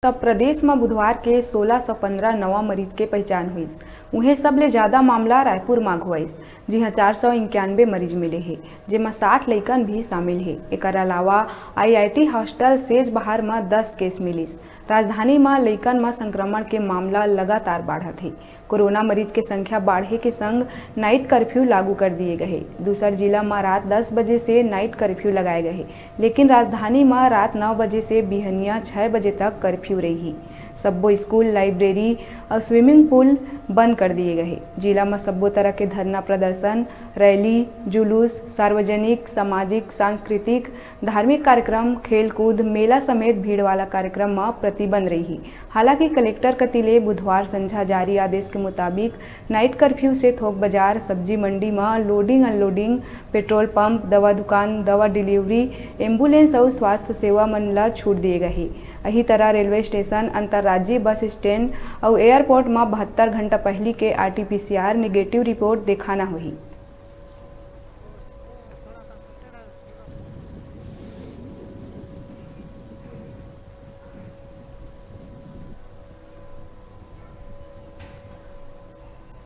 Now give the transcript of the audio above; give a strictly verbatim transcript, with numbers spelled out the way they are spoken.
तब प्रदेश म बुधवार के सोला सौ पंद्रह नवा मरीज के पहचान हुईस। उहें, सबले ज्यादा मामला रायपुर म घोवाइस, जिहां चार सौ इक्यानबे मरीज मिले हे, जेमा साठ लइकन भी शामिल हे। एकर अलावा आईआईटी हॉस्टल सेजबहार म दस केस मिलिस। राजधानी म लइकन म संक्रमण के मामला लगातार बाढ़त हे। कोरोना मरीज के संख्या बाढ़े के संग नाइट कर्फ्यू लागू कर दिए गए हे। दूसर जिला म रात दस बजे से नाइट कर्फ्यू लगाए गए हे, लेकिन राजधानी म रात नौ बजे से बिहनिया छह बजे तक कर्फ्यू रही। सब्बो स्कूल, लाइब्रेरी अउ स्विमिंग पूल बंद कर दिए गए हे। जिला म सब्बो तरह के धरना प्रदर्शन, रैली, जुलूस, सार्वजनिक, सामाजिक, सांस्कृतिक, धार्मिक कार्यक्रम, खेलकूद, मेला समेत भीड़ वाला कार्यक्रम म प्रतिबंध रही। हालांकि कलेक्टर कति ले बुधवार संझा जारी आदेश के मुताबिक नाइट कर्फ्यू से थोक बाजार, सब्जी मंडी म लोडिंग अनलोडिंग, पेट्रोल पंप, दवा दुकान, दवा डिलीवरी, एम्बुलेंस अउ स्वास्थ्य सेवा मन ल छूट दिए गए हे। अही तरह रेलवे स्टेशन, अंतर्राज्यीय बस स्टैंड अउ एयरपोर्ट म बहत्तर घंटा पहिली के आरटीपीसीआर नेगेटिव रिपोर्ट देखाना होही।